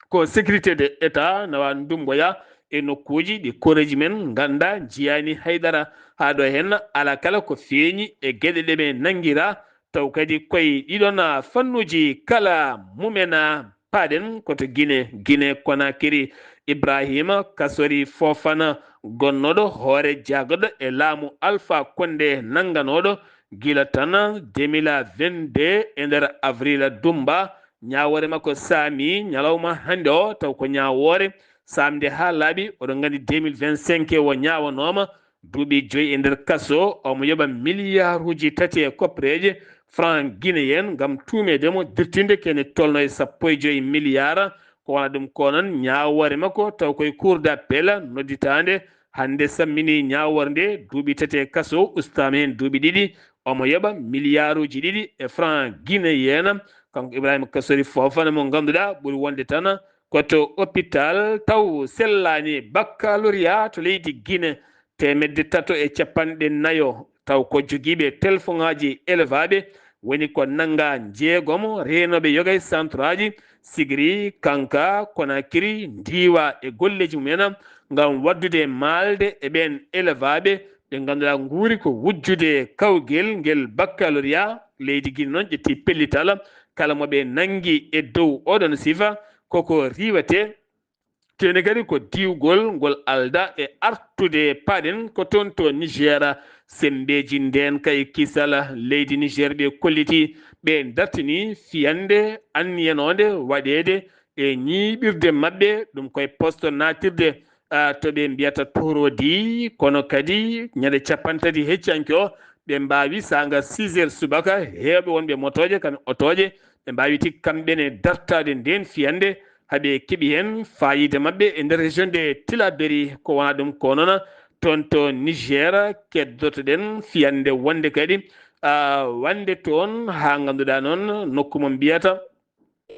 ko sécurité de État, nawa ndummboya e nokkuuji ɗi koreeji men ngannda njiyaani haydara. Haa ɗo heen, alaa kala ko feeñi e geɗe ɗe ɓe nanngira, taw kadi koye ɗiɗon fannuuji kala mumen. Paaɗen ko to Gine, Gine Konakiri. Ibrahima Kasori Fofana, gonnooɗo hoore jaagorɗo e laamu Alpha Condé, nannganooɗo gila tan deux mille vingt-deux e nder avril Dumba, ñaawoore makko saami ñalawma hannde o, taw ko ñaawoore saamde haa laaɓi. Oɗon nganndi deux mille vingt-cinq o ñaawanooma duuɓi joyi e nder kaso, omo yoɓa miliyaaruuji tati e koppereeje franc guinéen ngam tuumeede mo dirtinde ko ene tolnoo e sappo e joyi miliyaar. Ko wona ɗum ko noon ñaawoore makko taw koye cour d'appel nodditaande hannde sammini ñaawoore nde, duuɓi tati e kaso, ustaama heen duuɓi ɗiɗi, omo yoɓa miliyaaruuji ɗiɗi e franc guinéen. Kanko Ibrahima Kasori Fofana mo ngannduɗaa ɓuri wonde tan ko to hôpital taw sellaani. Baccalauréat to leydi Guinée, teemedde tato e capanɗe nayo, taw ko jogiiɓe telefoŋaaji elevaaɓe woni ko nannga njeegomo reenooɓe yoga e santoraaji, sigiri, kanka, Konakiri, ndiiwa e golleeji mumen ngam waɗdude maalde e ɓeen elevaaɓe ɓe ngannduɗaa nguuri ko wujjude kawgel ngel baccalauréat. Leydi Guinée noon ƴetti pellital kala mo ɓe nanngi e dow oɗon sifa koko riiwete. Tene kadi ko diwgol ngol alda e artude paɗen ko toon to Niger. Sembeeji ndeen kay kisal leydi Niger ɓe kolliti, ɓe dartini fiyande anniyanoonde waɗeede e ñiiɓirde maɓɓe, ɗum koye poste naatirde, ah, to ɓe mbiyata Torodi, kono kadi ñande capanɗe tati heccanke o, ɓe mbaawi saanga six heures subaka, heewɓe wonɓe motooje, kam otooje, ɓe mbaawi tigi kamɓe ne dartaade ndeen fiyande, haa ɓe keɓi heen faayiida maɓɓe e nder région de Tilaberi. Ko wona ɗum ko noon, toon to Niger, keddoto-ɗen fiyande wonde kadi, ah, wonde toon haa ngannduɗaa noon nokku mo mbiyata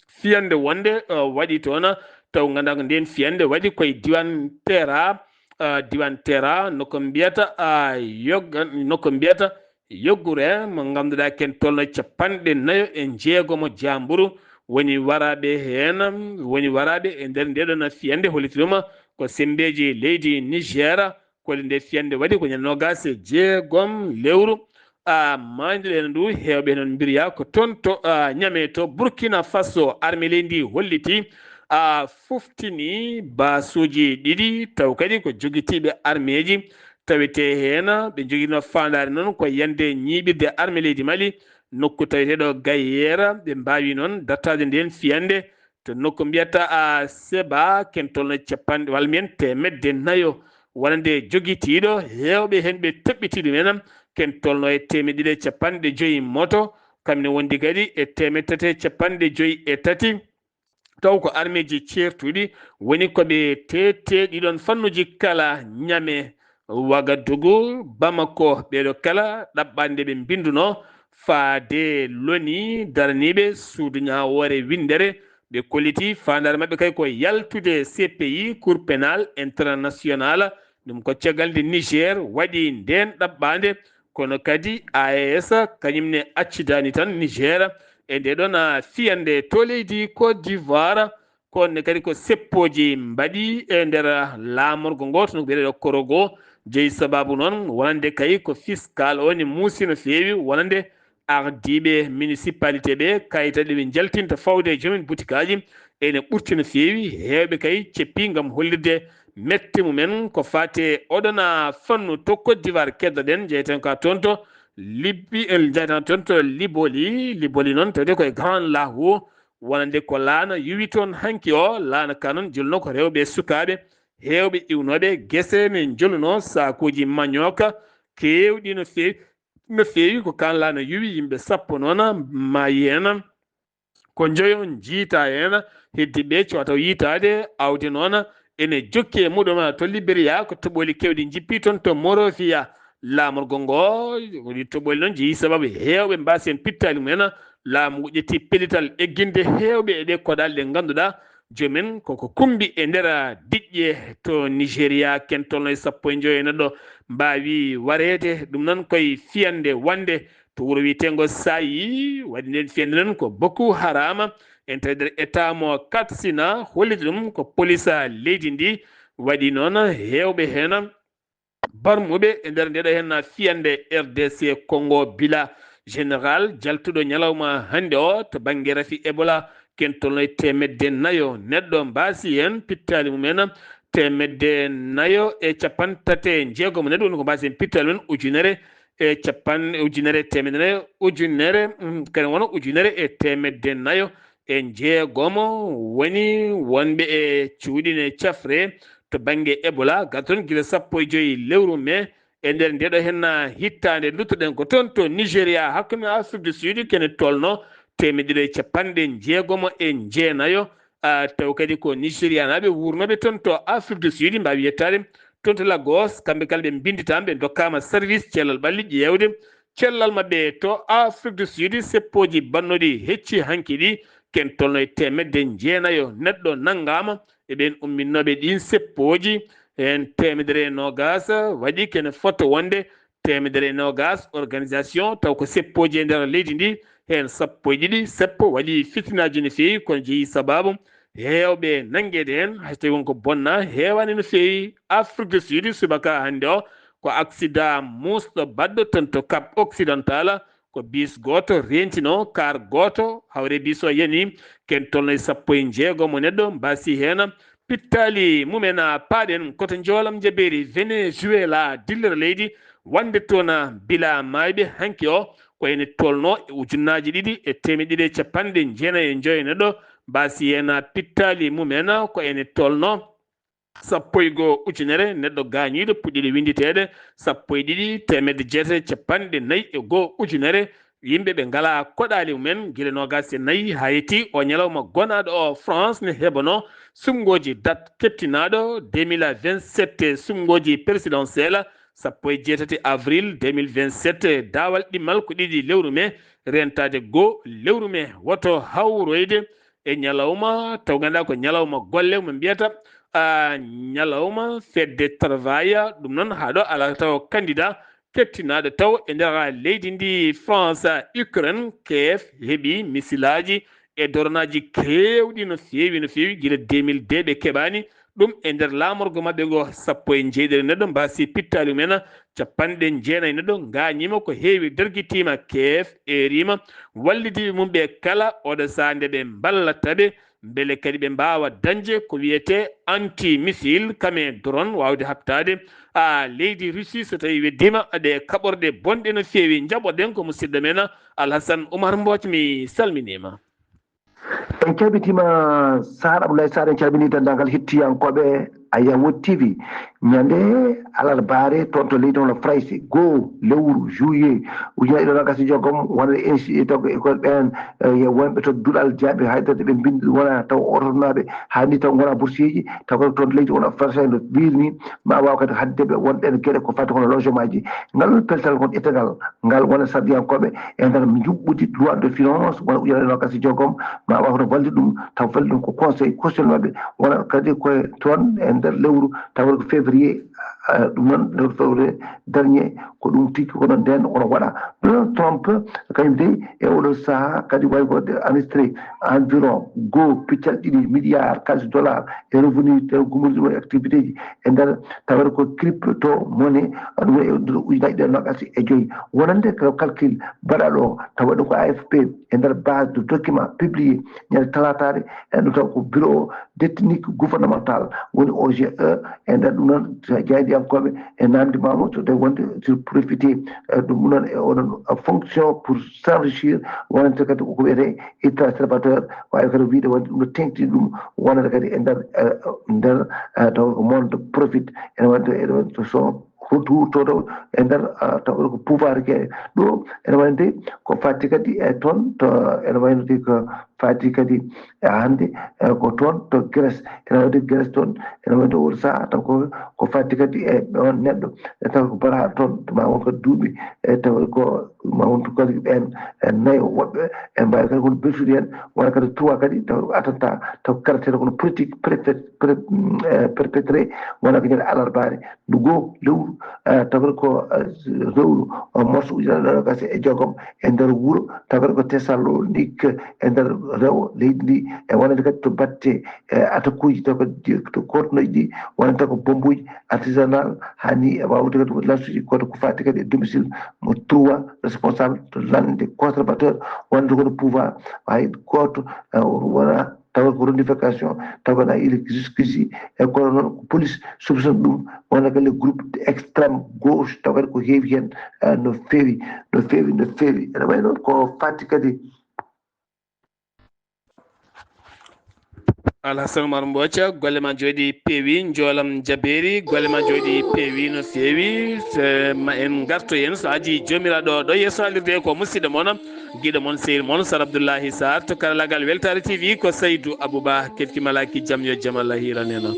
fiyande wonde, ah, waɗi toon, taw ngannduɗaa ko ndeen fiyande waɗi koye diiwaan Tera, ah, diiwaan Tera, nokku mbiyata, ah, Yogga, nokku mbiyata Yoggure mo ngannduɗaa ken tolno capanɗe nayo e njeegomo jaamburu woni waraaɓe heen, woni waraaɓe e nder ndeɗon fiyande, holliti ɗum ko sembeeji leydi Niger. Koli nde fiyande waɗi ko ñande noogaas e jeegom lewru, a, maayde ndu, heewɓe noon mbiriya ko toon to, a, Ñame to Burkina Faso, armée leydi ndi holliti, a, fuftini baasuuji ɗiɗi, taw kadi ko jogitiiɓe armeeji, tawetee heen ɓe njogino faandaare noon ko yande ñiiɓirde armée leydi Mali, nokku taweteeɗo Gayera, ɓe mbaawi noon dartaade ndeen fiyande to nokku mbiyata, a, Seba, ken tolno capanɗe, walla mbiyen teemedde nayo, wonande jogitiiɗo, heewɓe heen ɓe toɓɓiti ɗum en, ken tolno e teemedde ɗiɗi e capanɗe joyi moto, kam ne wondi kadi e teemedde tati e capanɗe joyi e tati, taw ko armeeji ceertuɗi woni ko ɓe teete ɗiɗon fannuji kala, Ñame, Wagadugu, Bamako, ɓeeɗo kala ɗaɓɓande ɓe mbinduno faade loni daraniiɓe suudu ñaawoore winndere, ɓe kolliti faandaare maɓɓe kay ko yaltude C P I, Cour pénale internationale, ɗum ko caggal nde Niger waɗi ndeen ɗaɓɓaande, kono kadi A E S kañum ne accidaani tan Niger e nde ɗon, a, fiyande to leydi Côte d'Ivoire. Ko ne kadi ko seppooji mbaɗi e nder laamorgo ngo, toon ko wiyeteeɗo Korogo, jeyi sababu noon wonande kay ko fiscal o ne muusi no feewi, wonande ardiiɓe municipalité ɓe, kayitaji ɗi ɓe njaltinta fawde e joomen butikaaji ene ɓurti no feewi, heewɓe kay ceppi ngam hollirde mette mumen ko faati e oɗon, a, fannu to Côte d'Ivoire keddoɗen, jeyten ka toon to Libye, en jeytan toon to Liboli, Liboli noon tawde koye Grand Lahou, wonande ko laana yuwi toon hanki o, laana ka noon jolno ko rewɓe e sukaaɓe heewɓe iwnooɓe gese ne njoluno saakuuji mañooka keewɗi no feewi, no feewi ko kaan laana yuwi yimɓe sappo noon maayi heen. Ko njoyo njiita heen, heddi ɓe cootaw yiitaade, awde noon ene jokki e muɗum to Liberia, ko toɓooli keewɗi njippi toon to Monrovia. Laamorgo ngo, woni toɓooli noon jeyi sababu heewɓe mbaasi heen pittaali mumen. Laamu ngu ƴetti pellital egginde heewɓe e ɗe koɗaali ɗe ngannduɗaa joomen koko kumbi e nder diƴƴe to Nigeria, ken tolno e sappo e njoyo e neɗɗo mbaawi wareede. Ɗum noon koye fiyande wonde to wuro wiyeteengo Sayi, waɗi nden fiyande noon ko Boko Haram, en tawi nder état mo Katsina, holliti ɗum ko police leydi ndi waɗi noon heewɓe heen barmuɓe e nder ndeɗo heen fiyande R D C Congo bila général jaltuɗo ñalawma hannde o to bannge rafi Ebola, ken tolno e teemedde nayo neɗɗo mbaasi heen pittaali mumen, teemedde nayo e capanɗe tati e jeegom neɗɗo woni ko mbaasi heen pittaali mumen, ujunere e capanɗe ujunere e teemedere nayo, ujunere, mm, kadi wona ujunere e teemedde nayo e jeegomo woni wonɓe e cuuɗi ne cafre to bannge Ebola, gasa toon gila sappo e joyi lewru mee. E nder ndeɗo henna hittaande, luttuɗen ko toon to Nigeria, hakkunde Afrique du Sud, kene tolno teemedde ɗiɗi e capanɗe jeegomo e jeenayo. Ah, taw kadi ko Nigerianaaɓe wuurnooɓe toon to Afrique du Sud, mbaawi yettaade toon to Lagos, kamɓe kala ɓe mbinnditaama, ɓe ndokkaama service cellal ɓalli ƴeewde cellal maɓɓe to Afrique du Sud. Seppooji bannooɗi hecci hanki ɗi, ken tolno e teemedde jeenayo neɗɗo nanngaama e ɓeen umminnooɓe ɗiin seppooji. Heen teemedere e noogaas waɗi kene fota wonde teemedere e noogaas organisation, taw ko seppooji e nder leydi ndi, heen sappo e ɗiɗi, sappo waɗi fitinaaji no feewi, kono jeyi sabaabu heewɓe nanngeede heen, hay so tawi won ko bonna heewaani no feewi. Afrique du Sud, subaka hannde o, ko aksidaa muusɗo baɗɗo toon to Cap Occidental, ko bis gooto reentinoo, kaar gooto, hawre bis o yani, ken tolno e sappo e jeegomo neɗɗo mbaasi heen, pittaali mumen. Paaɗen ko to njoolam njabeeri Venezuela, dillere leydi, wonde toon bila maayɓe hanki o, ko ene tolno e ujunnaaji ɗiɗi e teemedde ɗiɗi e capanɗe jeenayi e joyo neɗɗo mbaasi heen, pittaali mumen ko ene tolno sappo e goo ujunere neɗɗo gaañiiɗo, puɗɗiiɗo winnditeede sappo e ɗiɗi teemedde jeetati e capanɗe nayi e goo ujunere. Yimɓe ɓe ngalaa koɗaali mumen gila noogaas e nayi haa yetti o ñalawma gonaaɗo o, France ne heɓanoo suɓngooji date keptinaaɗo deux mille vingt-sept, suɓngooji présidentielle sappo e jeetati avril deux mille vingt-sept, daawal ɗimmal ko ɗiɗi lewru mee, reentaade goo lewru mee. Woto hawroyde e ñalawma taw ngannduɗaa ko ñalawma golle mo mbiyata, ah, ñalawma fête de travail. Ɗum noon, haa ɗo alaa taw candidat kettinaaɗo taw e nder leydi ndi France. Ukraine, Kiev heɓi misilaaji e doronaaji keewɗi no feewi, no feewi, gila deux mille deux ɓe keɓaani ɗum e nder laamorgo maɓɓe ngo. Sappo e jeeɗiɗo neɗɗo mbaasi pittaali mumen, capanɗe jeenayi neɗɗo ngaañiima, ko heewi dargitiima. Kiev eeriima wallidiiɓe mum ɓe kala, oɗo sahaa nde ɓe mballata ɓe, mbele kadi ɓe mbaawa dañde ko wiyetee anti-missile, kame drone, waawde haɓtaade, a, leydi Russie so tawii weddiima ɗe kaɓorɗe bonɗe no feewi. Njaɓoɗen ko musidɗo men Alhassane Oumar Mbodj, mi salminiima. En calmitima Sar Abdoulaye Sar, en calmini denndaangal hettiyankooɓe Ayawo T V. Ñande alarbaare toon to leydi hono Farayse, goo lewru juillet ujunere e ɗiɗi e noogaas e jeegom, wonde insi-, to école ɓeen, eh, wonɓe to duɗal jaaɓi haydara ɓe mbinndi wona taw otornaaɓe, haa ni taw ngona boursier ji, taw kadi toon leydi wona Farayse no wiiri ni, ma waaw kadi haɗde ɓe won ɗeen geɗe ko fati kono logement ji. Ngal peltal kon ƴettangal, ngal wona sarɗiyankooɓe e nder njuɓɓudi loi de finance wona ujunere e noogaas e jeegom, ma waaw kono wallude ɗum, taw wallude ɗum ko conseil constitutionnel maɓɓe, wona kadi koye toon e nder lewru, taw ko février, eh, ɗum noon, nder février dernier, ko ɗum tigi ko noon nden kono waɗa. Donald Trump, kañum dey, e oɗo sahaa kadi wawi ko enregistré environ goo piccal ɗiɗi milliard kalis dollar e revenu, e gumorɗi ɗum e activité ji e nder tawata ko crypto monnaie, ɗum e nder ujunnaji ɗiɗi e noogaas e joyi. Wonande ko calcul baɗaɗo o, tawa ɗum ko A F P e nder base de document publié ñande talataare, e ɗum taw ko bureau technique gouvernemental woni O G E, e nder ɗum noon jaayndiyankooɓe e namdi Mamoudou de wonde sur profité, e ɗum noon e oɗon fonction pour s'enrichir, wonande kadi ko wiyetee ultra-conservateur, waawi kadi wiyde wonde ɗum no teŋti ɗum wonande kadi e nder, e nder, e taw ko monde profit, ene wonde, ene wonde so retour to, to e nder, ah, taw ko pouvoir ke ɗo, ene wayno de ko fati kadi e toon to, ene wayno de ko fati kadi e hannde, e ko toon to Grèce, ene wayno de Grèce toon, ene wayno de oɗo sahaa taw ko, ko fati kadi e on neɗɗo, e taw ko bara toon ma won ko duuɓi, e taw ko ma won to kadi ɓeen e nayo woɓɓe e mbaawi kadi kono beltude heen, wona kadi trois kadi taw attentat taw caractère kono politique préfet, pré-, mm, eh, perpétré wona ko ñande alarbaare. Ndu goo lewru, eh, tawata ko, eh, lewru, eh, mars ujunere e noogaas e jeegom e nder wuro, tawata ko Thessalonique e nder rewo leydi ndi, e wonande kadi to batte, eh, attaque uji taw kadi to kortinoji ɗi, wonande ko bombuji artisanal, hani e wawde kadi ko lansuji koto ko fati kadi e domicile mo trois responsable to lande conservateur, wonande kono pouvoir hay gooto, eh, wona tawa ko revendication, tawa na électricité, e kono noon ko police soupçonne ɗum, wona ko les groupes extrême gauche, tawa kadi ko heewi heen, eh, no feewi, no feewi, no feewi. Ene wayi noon ko fati kadi. Alhassane Oumar Mbothia, golle ma jooɗi peewi, njoolam jabeeri, golle ma jooɗi peewi no feewi. Se-, ma en ngarto heen, so adii Joomiraaɗo ɗo yeeso haalirde ko musidɗo mon, giɗo mon, sehil mon, Sar Abdoullahi Sarr, to karallagal Weltaare T V ko Saydou Abouba, ketki malaaki jam, yo jam Allah hiiran en.